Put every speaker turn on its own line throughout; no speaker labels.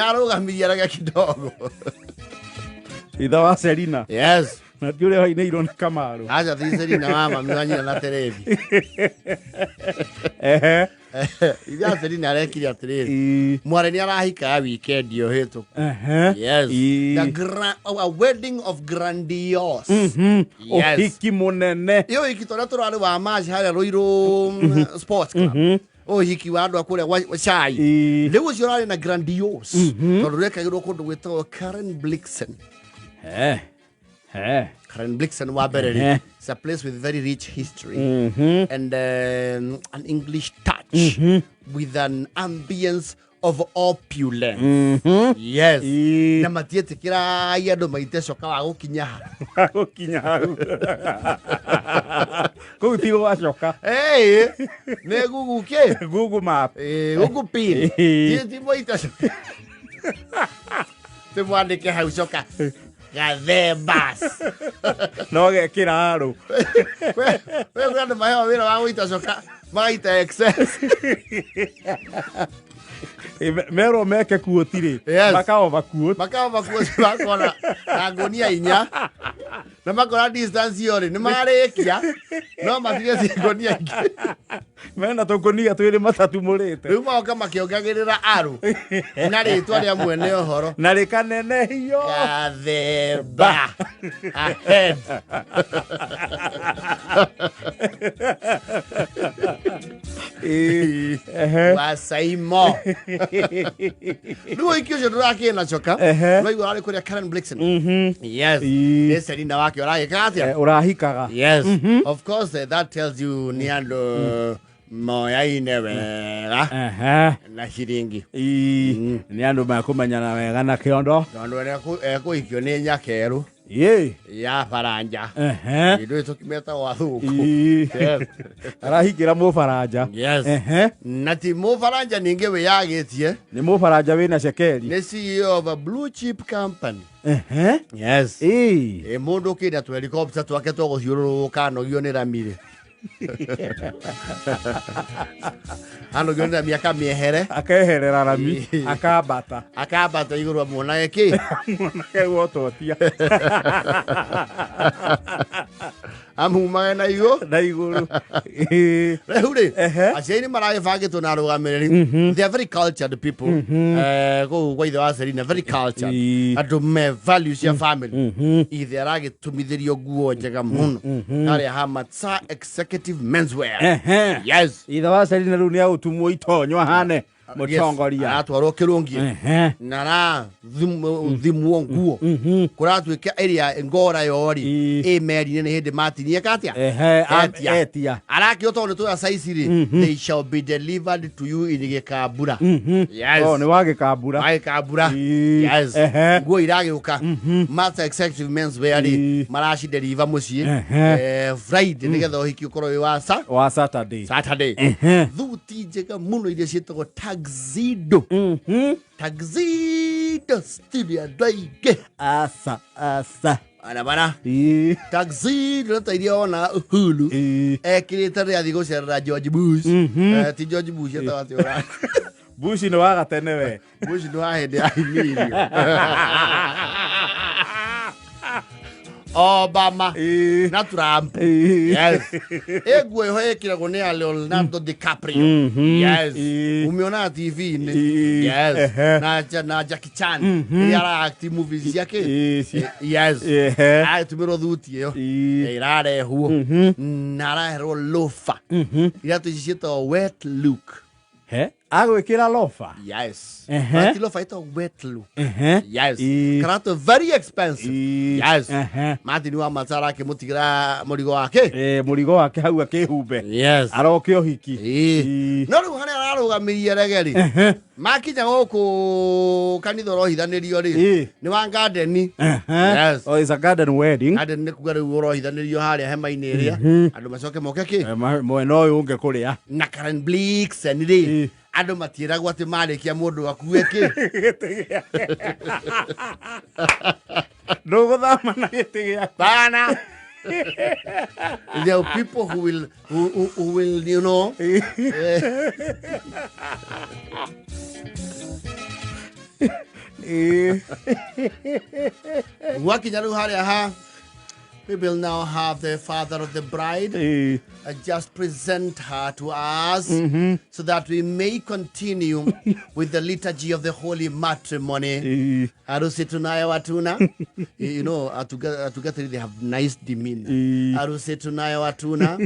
Arũgamirie araga kidogo.
Ithe wa Selina.
Yes.
Na ti ũrĩa wainĩirwo nĩ Kamaru.
Aca ti Selina wa mami wa nyina na Terethi.
Ehe.
Ithe wa Selina arekire atĩrĩrĩ.
Ii.
Mwarĩ nĩ arahika ya weekend ĩyo hĩtũku.
Ehe.
Yes.
Ii.
A wedding of grandiose. Yes.
Ũhiki mũnene.
Ĩyo ũhiki tũrĩa tũrarĩ wa maci harĩa Ruiru Sports Club. Ũhiki wa andũ a kũrĩa wa cai.
Ii.
Rĩu ũcio ũrarĩ na grandiose. Tondũ ũrekagĩrwo kũndũ gwĩtagwo Karen Blixen.
He. He.
Karen Blixen wa mbere rĩ. It's a place with very rich history and an English touch with an ambience of opulence. Yes.
Ii.
Na matiĩtĩkĩra andũ maite coka wa gũkinya ha.
Gũkinya hau. Kũu ti gwacoka.
Hey, nĩ Google kĩ?
Google Map.
Eh, Google pin.
Ĩĩ.
Ti ti moita coka. Ti mwandĩke hau coka. Gathembas.
No gekĩra arũ.
We we andũ maheo wĩra wa gũita coka magaita excess.
Merwo meke kuoti rĩ.
Yes.
Makaova kuoti.
Makao makuo makona na ngunia inya na makora distance iyo rĩ nĩ marĩkia no matige ci ngunia ingĩ.
Mena tũkũnia twĩrĩ matatumũrĩte.
Rĩu magoka makĩongagĩrĩra aru na rĩtwa rĩa mwene ũhoro.
Na rĩkanenehio.
Gathemba ahead.
Ĩĩ. Ehe.
Wa Saimo. Rĩu ũhiki ũcio ndũrakĩĩ na coka.
Ehe.
Ũraigua arĩ kũrĩa Karen Blixen. Yes.
Ĩĩ.
Nĩ Selina wake ũragĩka atĩa?
Eh, ũrahikaga.
Yes. Of course, that tells you nĩ andũ moyaine wega
Ehe.
na ciringi.
Ĩĩ. Nĩ andũ mekũmenyana wega na kĩondo.
Tondũ ekũhikio nĩ nyakerũ
Ĩĩ.
ya baranja.
Ehe.
Ithuĩ tũkĩmetagwo athũngũ.
Ĩĩ.
Yes.
Arahikĩra mũbaranja.
Yes.
Ehe.
Na ti mũbaranja ningĩ wĩyagĩtie.
Nĩ mũbaranja wĩna cekeri.
Nĩ CEO of a blue chip company.
Ehe.
Yes.
Ĩĩ.
Ĩ mũndũ ũkĩenda tũ helicopter twake twa gũthiũrũrũka anogio nĩ rami rĩ. Anogio nĩ rami akamĩehere.
Akeherera rami.
Ĩĩ.
Akambata.
Akambata igũrũ amuonage kĩ.
Mwanake gwototia.
Amumage na igũ.
Na igũrũ. Ĩĩ.
Rĩu rĩ,
Ehe.
aciari nĩ maragĩbangĩtwo na arũgamĩrĩri. They are very cultured people. Kũu gwa ithe wa Selina, very cultured.
Ĩĩ.
Andũ me values cia family. Ithe aragĩtumithĩrio nguo njega mũno. Harĩa ha Matsa Executive Menswear.
Ehe.
Yes.
Ithe wa Selina rĩu nĩ agũtumwo itonyo ahane mũtongoria.
Aratwarwo kĩrũngie.
Ehe.
Na arathimwo nguo. Kũratuĩka ĩrĩa ngora yori
Ĩĩ.
ĩ meri-inĩ nĩ hĩndĩ matinie katia.
Ehe.
Etia.
Etia.
Arakĩo tondũ nĩ tũya size rĩ, they shall be delivered to you in gĩkambura. Yes.
Oh, nĩ wa gĩkambura.
Wa gĩkambura.
Ĩĩ.
Yes.
Ehe.
Nguo iragĩũka. Master Executive Menswear rĩ,
Ĩĩ.
maracideliver mũciĩ
Ehe.
Friday nĩgetha ũhiki ũkorwo wĩ wa
Wa Saturday.
Saturday.
Ehe.
Thuti njega mũno iria ciĩtagwo tuxedo. Tuxedo Stevie andũ aingĩ.
Asa, asa.
Barabara.
Ĩĩ.
Tuxedo ta iria wona Uhuru.
Ĩĩ.
Ekĩrĩte rĩrĩa athiĩ gũcerera George Bush. Ti George Bush etagwo atĩ ũra.
Bush nĩ wa gatene we.
Bush nĩ wa hĩndĩ ya Emilio. Obama
Ĩĩ.
na Trump.
Ĩĩ.
Yes. Ĩ nguo ĩho ĩkĩragwo nĩ ya Leonardo DiCaprio. Yes.
Ĩĩ.
Umeona TV-inĩ.
Ĩĩ.
Yes.
Ehe.
Na Jackie Chan. Rĩrĩa ara-act movies ciake.
Ĩĩ,
Yes.
Ehe.
Agĩtumĩrwo thuti ĩyo.
Ĩĩ.
Ĩrarehwo. Na araherwo lofa. Iratũ ici ciĩtagwo wet look.
He? Agwĩkĩra lofa?
Yes.
Ehe.
But lofa ĩtagwo wet look.
Ehe.
Yes.
Ĩĩ.
Karatũ very expensive.
Ĩĩ.
Yes.
Ehe.
Martin wa Matara akĩmũtigĩra mũrigo wake.
Ĩĩ, mũrigo wake hau akĩhumbe.
Yes.
Aroke ũhiki.
Ĩĩ.
Ĩĩ.
No rĩu harĩa ararũgamirie rege rĩ.
Ehe.
Makinya gũkũ kanitha ũrohithanĩrio rĩ.
Ĩĩ.
Nĩ wa garden.
Ehe.
Yes.
Oh, it's a garden wedding.
Garden nĩ kuga rĩu ũrohithanĩrio harĩa hema-inĩ ĩrĩa. Andũ macoke moke kĩ?
Eh, mwena ũyũ ũngĩ kũrĩa.
Na Karen Blixen rĩ.
Ĩĩ.
Andũ matiĩragwo atĩ marĩkia mũndũ akue kĩ.
Ndũgũthama na gĩtĩ gĩaku.
Bana. There are people who will who will you know. Gwakinya rĩu harĩa ha, we will now have the father of the bride just present her to us so that we may continue with the liturgy of the holy matrimony. Harusi tunayo hatuna? Atugateri, they have nice demeanor. Harusi tunayo hatuna?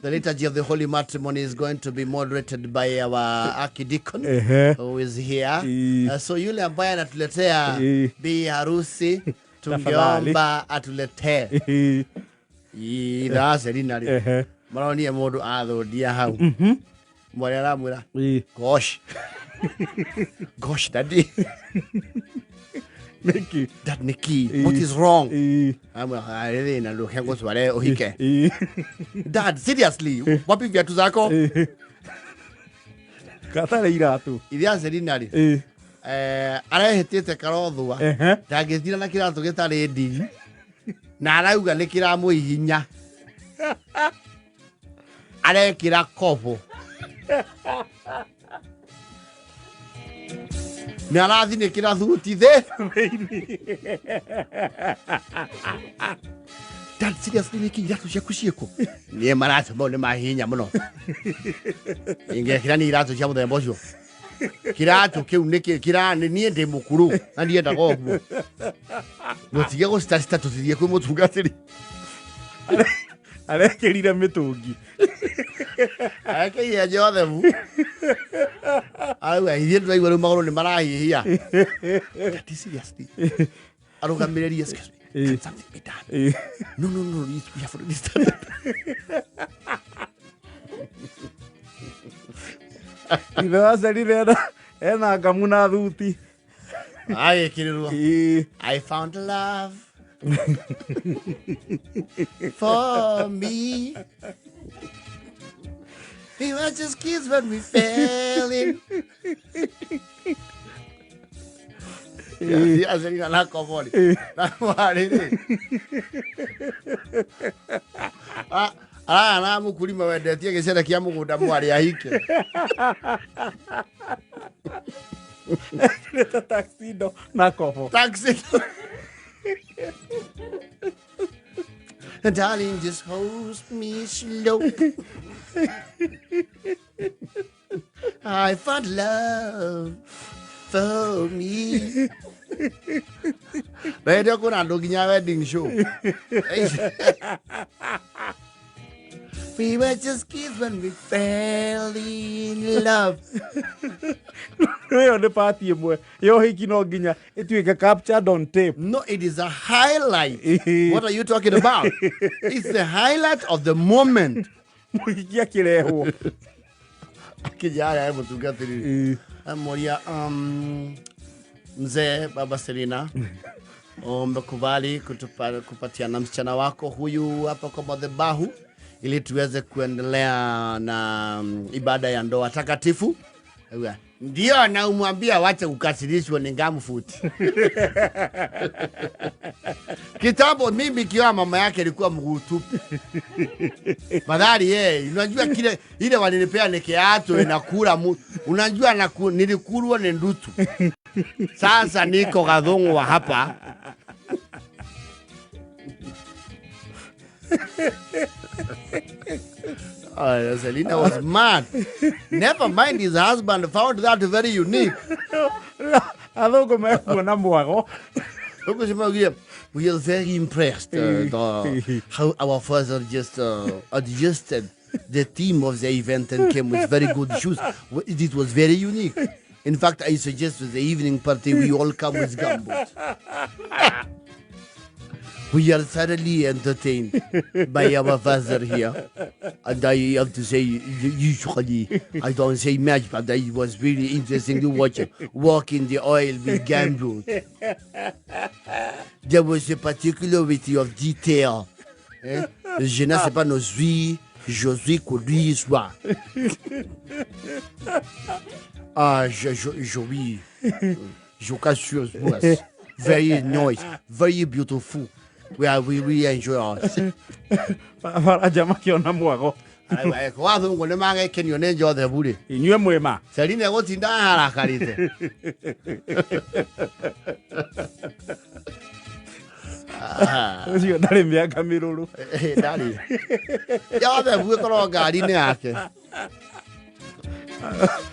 The liturgy of the holy matrimony is going to be moderated by our archdeacon who is here. So yule ambaye anatuletea bi harusi, tungeomba atuletee. Ithaa Selina rĩ, maronire mũndũ athũndia hau, mwarĩ aramwĩra, "Gosh, gosh, daddy."
Nĩkĩ?
"Dad, Nikki, what is wrong?" Amwĩra, "Arĩ thĩna, ndũke ngũtware ũhike." "Dad, seriously, wapi viatu zako?"
Gatarĩ iratũ.
Ithaa Selina rĩ, arehĩtĩte karothua, ndangĩtira na kĩratũ gĩtarĩ ndigi, na arauga nĩ kĩramũhihinya, arekĩra kobo nĩ arathinĩkĩra thuti thĩ. "Dad, seriously, nĩkĩ iratũ ciaku ciĩkũ?" "Niĩ maratũ mau nĩ mahihinya mũno, ingĩkĩra nĩ iratũ cia mũthemba ũcio, kĩratũ kĩu nĩkĩ kĩra niĩ ndĩ mũkũrũ na ndiendaga ũguo, mũtige gũcitacita, tũtithiĩ kwĩ mũtungatĩri."
Arekĩrire mĩtũngi.
Arekeire Jothebu, arauga, "Ithuĩ tũraigua rĩu magũrũ nĩ marahihia." "Daddy, seriously." Arũgamĩrĩri, "Excuse me, can something be done?" "No, no, no, we have already started."
Ithe wa Selina ena ngamu na thuti.
Agĩkĩrĩrwo "I found love for me. We were just kids when we fell in." Yeah, Selina na kobori. Na mwarĩ rĩ. Ah, araya na mũkulima wendetie gĩcere kĩa mũgũnda mwarĩ ahike.
Ekĩrĩte tuxedo na kobo.
Taxi. "Darling, just hold me slow. I found love for me." Na hĩndĩ ĩyo kwĩna andũ nginya wedding show. We were just kids when we fell in love.
Ĩyo nĩ pati ĩmwe ya ũhiki no nginya ĩtuĩke captured on tape.
No, it is a highlight. What are you talking about? It's the highlight of the moment.
Mũhiki akĩrehwo.
Akija haya mũtungatĩri amoria, "Mzee baba Selina, umekubali kupatiana msichana wako huyu hapa kwa madhabahu ili tuweze kuendelea na ibada ya ndoa takatifu?" Auga, "Ndio, na umwambia wache kukasirishwa ni gumboot. Kitambo mimi kiwa mama yake ilikuwa mguu tupu. Madhari yeye, unajua kile ile walinipea ni kiatu inakula mu, unajua nilikulwa ni ndutu. Sasa niko gathungwa hapa." Oh, Selina was mad. Never mind his husband found that very unique.
Athũngũ mekuona mwago.
Huku "We are very impressed how our father just adjusted the theme of the event and came with very good shoes. It was very unique. In fact, I suggest to the evening party we all come with gumboots. We are thoroughly entertained by our father here. And I have to say, usually I don't say much, but it was really interesting to watch him walk in the oil with gumboots. There was a particularity of detail. Eh? Je ne sais pas, nous suis, je suis que lui soit. Ah, je, oui. Je casse very nice, very beautiful. We really enjoy us."
Baranja makĩona mwago.
Wathũngũ nĩ magekenio nĩ Joseph rĩ.
Inyuĩ mwĩma.
Celine egũtinda harakarĩte.
Ũcio ndarĩ mĩaka mĩrũrũ.
Ndarĩ. Joseph ĩkorwo ngari-inĩ yake.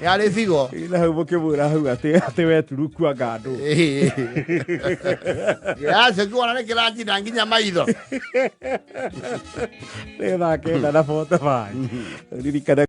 Yarĩ bigo.
Na hau mũkĩmwĩra hau atĩ we turukua ngandũ.
Kĩracio kĩwona nĩ kĩranjina nginya maitho.
Nĩ thaa 9:45. Ririkana.